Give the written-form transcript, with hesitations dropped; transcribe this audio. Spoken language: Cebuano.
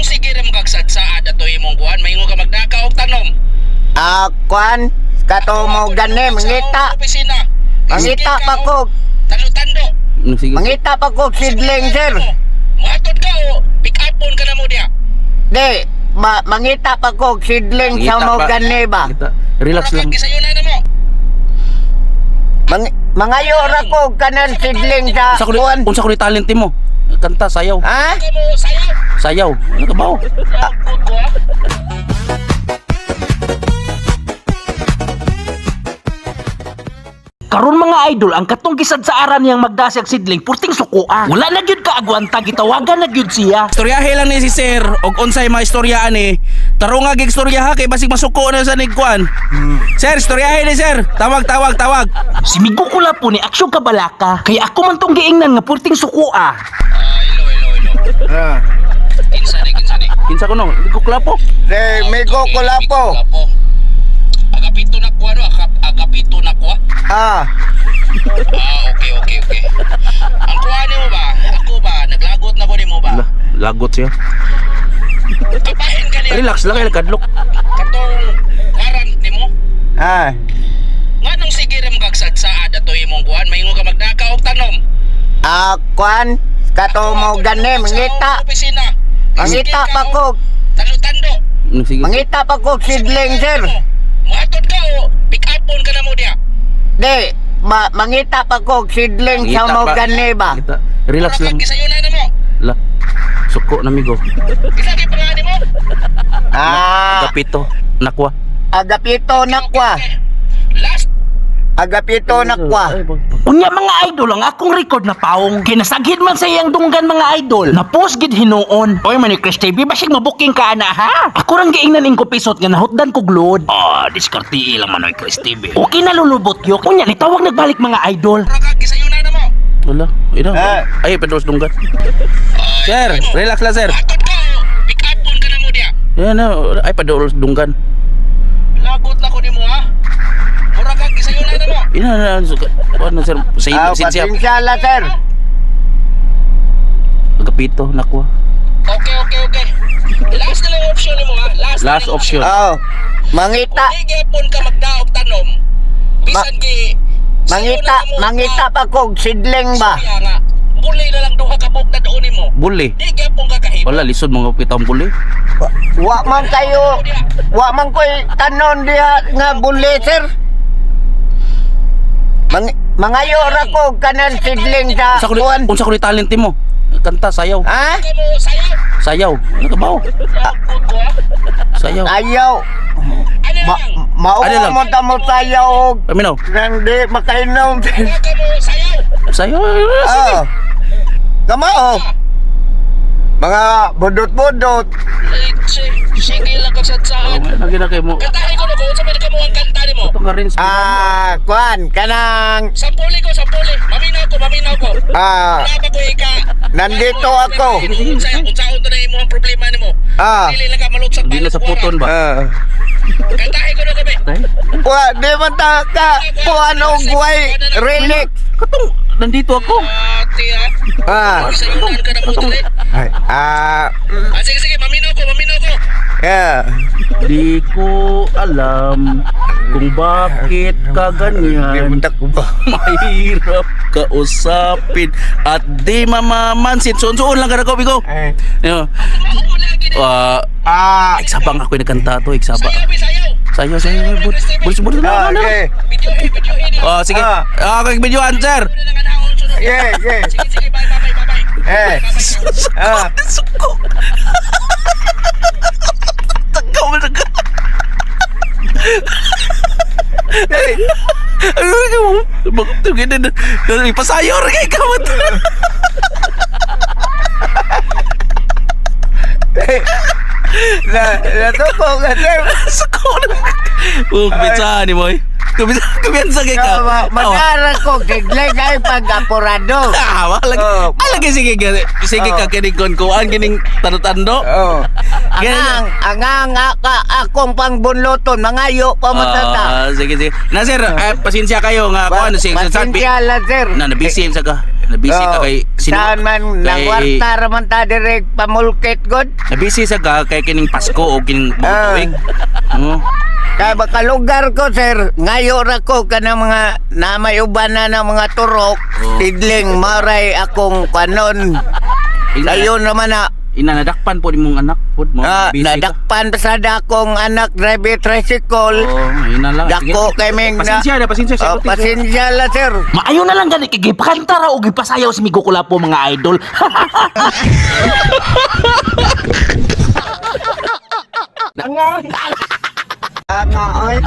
sige ra magagsadsaad ato imong kuan, maingon ka magdaka og tanom? Ah, kuan kato mo gani mangita. Opisina. Mangita pa ko. Tando-tando. Sige. Mangita pa ko sidling, sir. Muhatod ka o pick upon ka na mo diya. Di ma mangita pa ko sidling sa Mangita mo pa. gani ba. Mangita. Relax lang. Gisayo na mo. Mangayo ra ko kanan sidling sa Unsa ko ni kuan. unsa ko ni talent mo? Kanta, sayaw. Ha? Ka mo sayaw. Sayaw. Ano ka ba? Good ko ah. Karon mga idol, ang katong gisad sa aran niyang magdasag sidling purting sukoa. Wala na gyud kaagwanta, gitawagan na gyud siya. Istoryahe lang ni si sir og unsay mga istorya ani. Tarong nga gig istorya ha kay basig masuko na sa nigkuan. Sir, istoryahe ni sir. Tawag, tawag, tawag. Si Migo kula po ni aksyon kabalaka. Kay ako man tong giingnan nga purting sukoa. Ah, hello, hello, hello. Ah. Kinsa ni, kinsa ni? Kinsa ko no? Migo Klapo. Si Migo Okay, Kulapo. Migo Kulapo. Agapito na kuha no, agapito na kuha. Ah, Ah, okay. Ang kuha nimo ba? Ako ba? Naglagot na ko nimo ba? Lah, lagot siya. Kapahin ka niya. Relax lang kay kadlok. Katong warrant nimo. ah. Nganong sige ra magagsadsaad ato imong kuan, maingon ka magdaka og tanom? Ah, kuan kato mo gani mangita. Opisina. Mangita pa ko. Tando-tando. Sige. Mangita pa ko sidling, sir. Muhatod ka o pick upon ka na mo diya. Di ma mangita pa ko sidling sa Mangita mo pa. gani ba. Mangita. Relax lang. Gisayo na mo. Lah. Suko na migo. Kinsa kay pangalan nimo? Ah, Agapito. Nakwa. Agapito nakwa. Okay. Last Agapito nakwa. Ay, Unya mga idol, ang akong record na paong. Kay nasagid man sa iyang dunggan mga idol. Napos gid hinuon. Oy man ni Chris TV, basig mabuking ka ana ha. Ako rang giingnan ing kupisot nga nahutdan kog load. Ah, diskarte lang man oy Chris TV. Okay na lulubot yok. Unya nitawag nagbalik mga idol. ra ka gisayo na mo. Wala. Ina. Eh. Ay, pedos dunggan. Sir, relax lang sir. Muhatod ka o pick upon ka na mo diya. Yan na, ay padulos dunggan. Lagot na ko nimo ha. Mura ka gisayo na mo. Ina na, ano sir, sa Ah, siya. pasensya la, sir. Agapito, nakwa. Okay. Last na lang option nimo ha. Last, na Last lang option. Oh, mangita. Kung di gyapon ka magdaog tanom, bisan gi Mangita, mangita pa ko sidling ba. Siya nga, buli na lang duha ka buok na doon nimo. Buli. Di gyapon ka kahimo. Wala, lisod mga pitang buli. Wa man kayo, wa man ko'y tanon diha nga buli, sir. Mangayo ra ko kanan sidling sa Unsa ko ni kuan. unsa ko ni talent mo? Kanta, sayaw. Ha? Ka mo sayaw. Sayaw. Ano ka ba? Good ko ha. Sayaw. Ayaw. Ano Ma lang? mao Ano lang? mo ta mo sayaw og Paminaw. nang di makainom. Mura ka mo sayaw. Sayaw. Sige. Ah. Kamao. Mga budot-budot. Leche, sige lang kag sadsaan. Lagi na kay mo. Kantahin ko na ko unsa man ka mo ang kanta nimo. Ito nga rin. Ah, kuan kanang Sampuli ko, sampuli. Maminaw ko, maminaw ko. ah Wala pa ko ika. Nandito ako. Unsa unsaon to na imo ang problema nimo? Ah. Dili lang ka malutsag Di na sa puton ba? ah. Kantahin ko na kami. Tay. Wa di man ta ka kuan og way relic. Katong nandito ako. Ate ha. Ah. Isayunan ka na mo dili. Ay, ah, Ah, sige sige, maminaw ko, maminaw ko. yeah. Di ko alam kung bakit ka Di ganyan. mo ta ko ba? Mahirap kausapin at di mamamansin. Suon-suon lang ka na ko, Bigo. Eh. Yo. Mao lagi ni. Ah, Ah, iksabang ako yung nagkanta to, iksaba. Sayaw, be, sayaw. Sayo, sayo, bud. Bud, bud, ah, na, na. okay. Video, video ini. Oh, sige. Ah. Ah, okay, video answer. Ano na nga naon sunod. Yeah. Sige sige, bye bye bye bye. Eh. Ah. Suko. Tagaw mo na. Eh, Ay, pasayor kay kamot. eh. Na, natuko ka, sir. Suko na. Oh, kumintsa ni boy. Kumpiyansa kay ka. Madara ko kigleg ay pag-apurado. Ah, wala lagi. Oh. Ah, lagi sige ka. Sige ka kining kon kuan kining tando-tando. Oh. Ganyan. Angang, angang aka, akong pangbunloton, mangayo pa masata. Ah, sige sige. Na sir, eh, pasensya kayo nga kuan sige sa Pasensya lang, sir. Na nabisi sa ka. Nabisi ka Oh, kay Saan man, nangwarta raman ta direk pamulkit god. Nabisi sa ka kay kining Pasko o kining Ah. bagong tuig. Oo. Kaya baka lugar ko, sir, ngayo ra ko kanang mga namay uban na ng mga turok, Oh. tidling maray akong kanon. Ina, Ayon naman na, ina nadakpan po nimong anak pod mo. ah, Busy ka. nadakpan pa sad akong anak drive tricycle. Oh, ina lang. Sige. Dako kay ming na. Pasensya na, pasensya. Oh, pasensya la, sir. Maayo na lang gani kay gipakanta ra og gipasayaw si Migo Kulapo mga idol. Ano, oy?